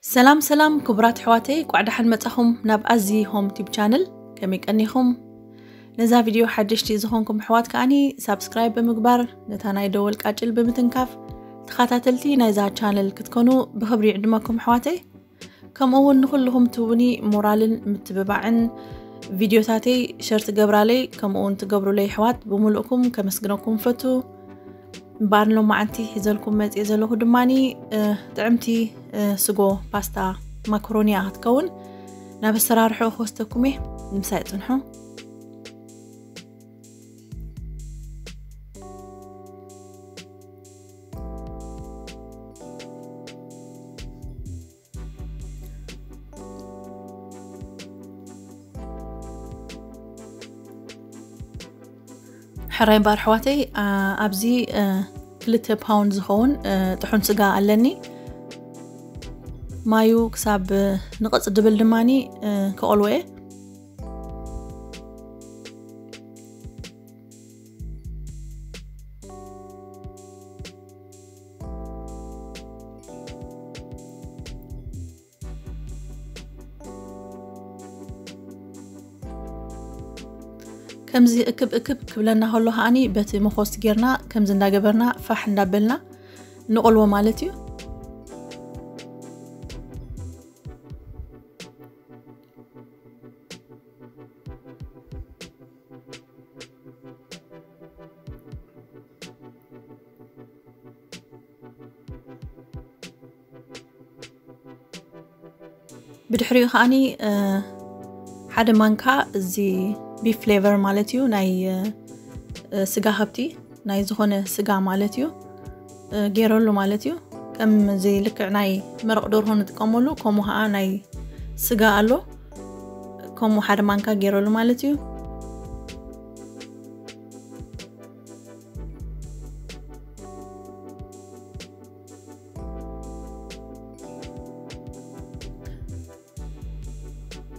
ሰላም ሰላም ክቡራት ኣሕዋተይ፣ ቋዕ ደሓን መጻኹም ናብ ኣዚ ሆም ቲብ ቻነል። ከመይ ቀኒኹም? ነዛ ቪድዮ ሓደሽቲ ዝኾንኩም ኣሕዋት ከኣኒ ሳብስክራይብ ብምግባር ነታ ናይ ደወል ቃጭል ብምትንካፍ ተኸታተልቲ ናይዛ ቻነል ክትኮኑ ብኽብሪ ይዕድመኩም ኣሕዋተይ። ከምኡ እውን ንኹልኹም ትህቡኒ ሞራልን ምትብባዕን፣ ቪድዮታተይ ሸር ትገብራለይ ከምኡ እውን ትገብሩለይ ኣሕዋት ብምሉእኩም ከመስግነኩም ፈቱ። እምበኣር ሎማዓንቲ ሒዘልኩም መፅእ ዘለኹ ድማኒ ጥዕምቲ ስጎ ፓስታ ማክሮኒያ ክትከውን ናብ ኣሰራርሑ ክወስደኩም እየ። ምሳይ ፅንሑ። ሕራይ እምበኣር ኣሕዋተይ፣ ኣብዚ ክልተ ፓውንድ ዝኸውን ጥሑን ስጋ ኣለኒ። ማዩ ክሳብ ንቕፅ ድብል ድማኒ ክቐልዎ እየ። ከምዚ እክብ እክብ ክብለና ከሎ ከዓኒ በቲ መኾስ ጌርና ከምዚ እንዳገበርና ፋሕ እንዳበልና ንቆልዎ ማለት እዩ። ብድሕሪኡ ከዓኒ ሓደ ማንካ እዚ ቢፍ ፍሌቨር ማለት እዩ፣ ናይ ስጋ ከብቲ ናይ ዝኾነ ስጋ ማለት እዩ፣ ገይረሉ ማለት እዩ። ከምዚ ልክዕ ናይ መረቕ ደርሆ ንጥቀመሉ ከምኡ ከዓ ናይ ስጋ ኣሎ፣ ከምኡ ሓደ ማንካ ገይረሉ ማለት እዩ።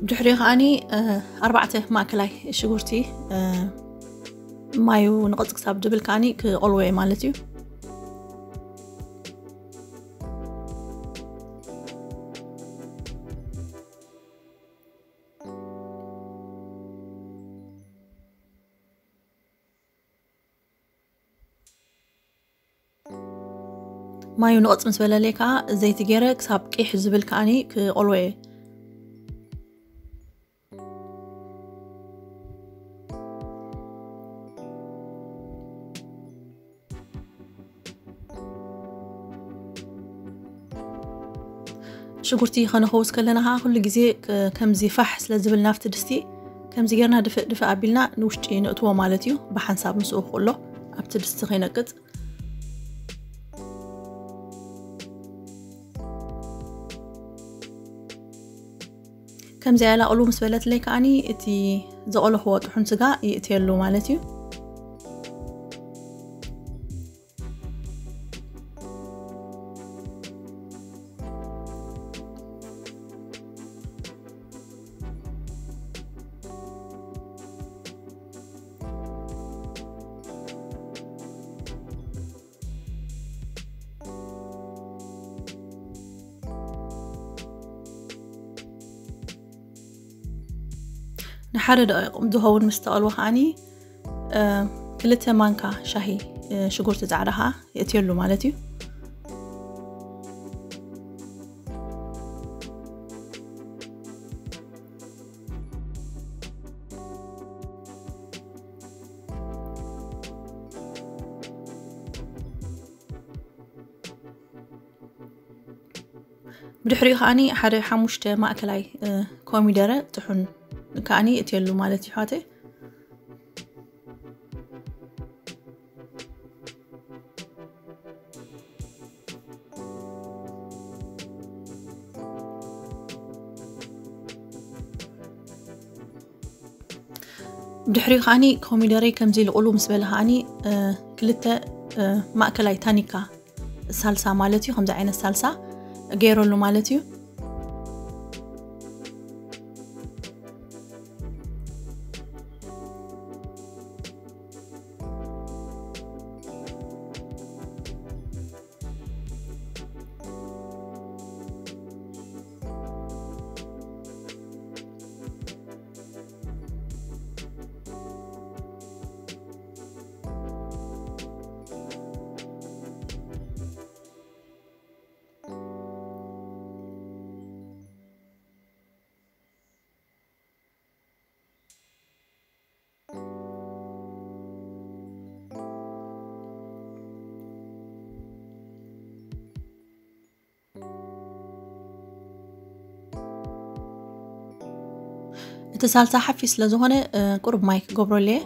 ድሕሪ ከዓኒ ኣርባዕተ ማእከላይ ሽጉርቲ ማዩ ንቕፅ ክሳብ ድብል ከዓኒ ክቐልዎ እየ ማለት እዩ። ማዩ ንቕፅ ምስ በለለይ ከዓ ዘይቲ ገይረ ክሳብ ቂሕ ዝብል ከዓኒ ክቆልዎ እየ። ሽጉርቲ ከነኸውስ ከለና ከዓ ኩሉ ግዜ ከምዚ ፋሕ ስለ ዝብል ናብቲ ድስቲ ከምዚ ጌርና ድፍእ ድፍእ ኣቢልና ንውሽጢ ነእትዎ ማለት እዩ። ብሓንሳብ ምስኡ ክሎ ኣብቲ ድስቲ ከይነቅፅ። ከምዚ ኣላ ቅሉ ምስ በለትለይ ከዓኒ እቲ ዘቆለኽዎ ጥሑን ስጋ ይእትየሉ ማለት እዩ። ንሓደ ደቂቕ ዝኸውን ምስ ተቐልወ ከዓኒ ክልተ ማንካ ሻሂ ሽጉርቲ ፃዕዳ ከዓ የእትየሉ ማለት እዩ። ብድሕሪኡ ከዓኒ ሓደ ሓሙሽተ ማእከላይ ኮሚደረ ጥሑን ከዓኒ እትየሉ ማለት እዩ ሓወተይ። ድሕሪኡ ከዓኒ ኮሚደረይ ከምዚ ኢሉ ቁሉ ምስ በለ ከዓኒ ክልተ ማእከላይ ታኒካ ሳልሳ ማለት እዩ። ከምዚ ዓይነት ሳልሳ ገይረሉ ማለት እዩ። እቲ ሳልሳ ሓፊስ ስለ ዝኾነ ቁሩብ ማይ ክገብረሉ እየ።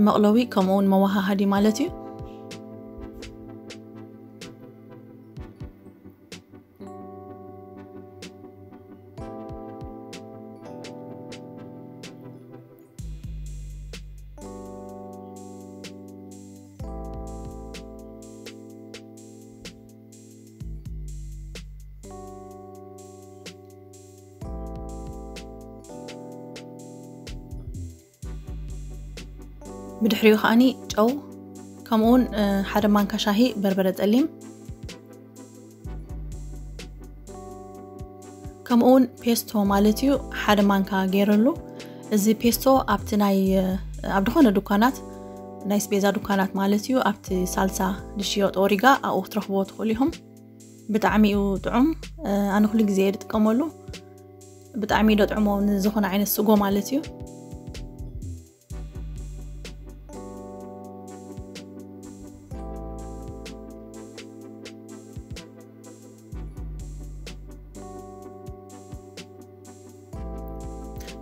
መቕለዊ ከምኡ እውን መወሃሃዲ ማለት እዩ። ብድሕሪኡ ከዓኒ ጨው፣ ከምኡውን ሓደ ማንካ ሻሂ በርበረ ጠሊም፣ ከምኡውን ፔስቶ ማለት እዩ ሓደ ማንካ ገይረሉ። እዚ ፔስቶ ኣብቲ ናይ ኣብ ዝኾነ ዱካናት፣ ናይ ስቤዛ ዱካናት ማለት እዩ፣ ኣብቲ ሳልሳ ዝሽየጦ ሪጋ ኣብኡ ክትረኽብዎ ትኽእሉ ኢኹም። ብጣዕሚ እዩ ጥዑም። ኣነ ኩሉ ግዜ እየ ዝጥቀመሉ። ብጣዕሚ እዩ ጥዑሞ ንዝኾነ ዓይነት ስጎ ማለት እዩ።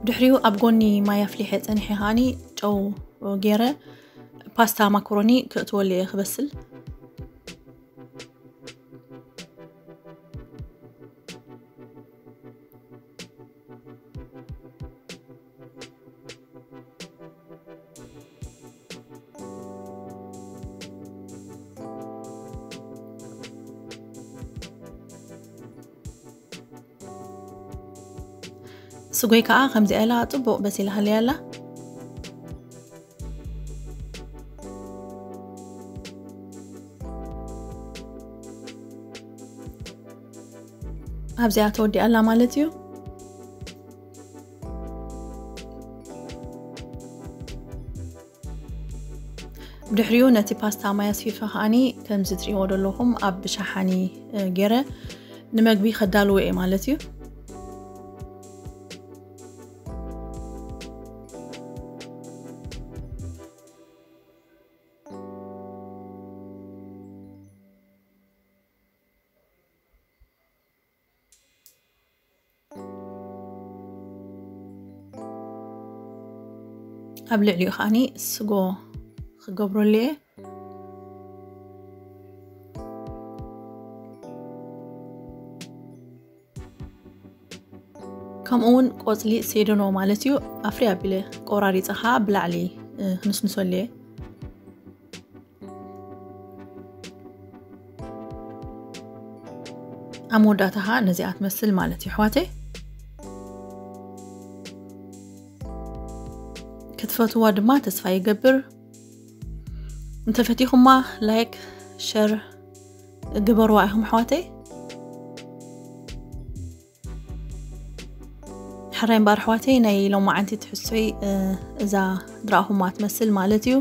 ድሕሪኡ ኣብ ጎኒ ማይ ኣፍሊሐ ጸኒሐ ከዓኒ ጨው ገይረ ፓስታ ማኮሮኒ ክእትወሉ እየ ክበስል። ስጎይ ከዓ ከምዚኣ ኢላ ጽቡቕ በሲላ ሃልያ ኣላ። ኣብዚኣ ተወዲኣ ኣላ ማለት እዩ። ድሕሪኡ ነቲ ፓስታ ማይ ኣስፊፈ ከዓኒ ከምዚ ትሪእዎ ዘለኹም ኣብ ሸሓኒ ገይረ ንመግቢ ከዳልዎ እየ ማለት እዩ። ኣብ ልዕሊኡ ከዓኒ ስጎ ክገብረሉ እየ። ከምኡ እውን ቆፅሊ ሴደኖ ማለት እዩ ኣፍሪ ኣቢለ ቆራሪፀ ከዓ ብላዕሊ ክንስንሰሉ እየ። ኣብ መወዳእታ ከዓ ነዚኣ ትመስል ማለት እዩ ኣሕዋተይ። ክትፈትዋ ድማ ተስፋ ይገብር። እንተፈቲኹማ ላይክ ሸር ግበርዋ ኢኹም ኣሕዋተይ። ሕራይ እምበኣር ኣሕዋተይ ናይ ሎማዓንቲ ትሕዝቶይ እዛ ድረኣኹማ ትመስል ማለት እዩ።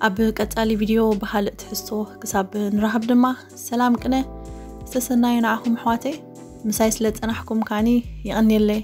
ኣብ ቀፃሊ ቪድዮ ብካልእ ትሕዝቶ ክሳብ ንራኸብ ድማ ሰላም ቅነ ዝተሰናዩ ንዓኹም ኣሕዋተይ። ምሳይ ስለ ዝፀናሕኩም ከዓኒ የቐንየለይ።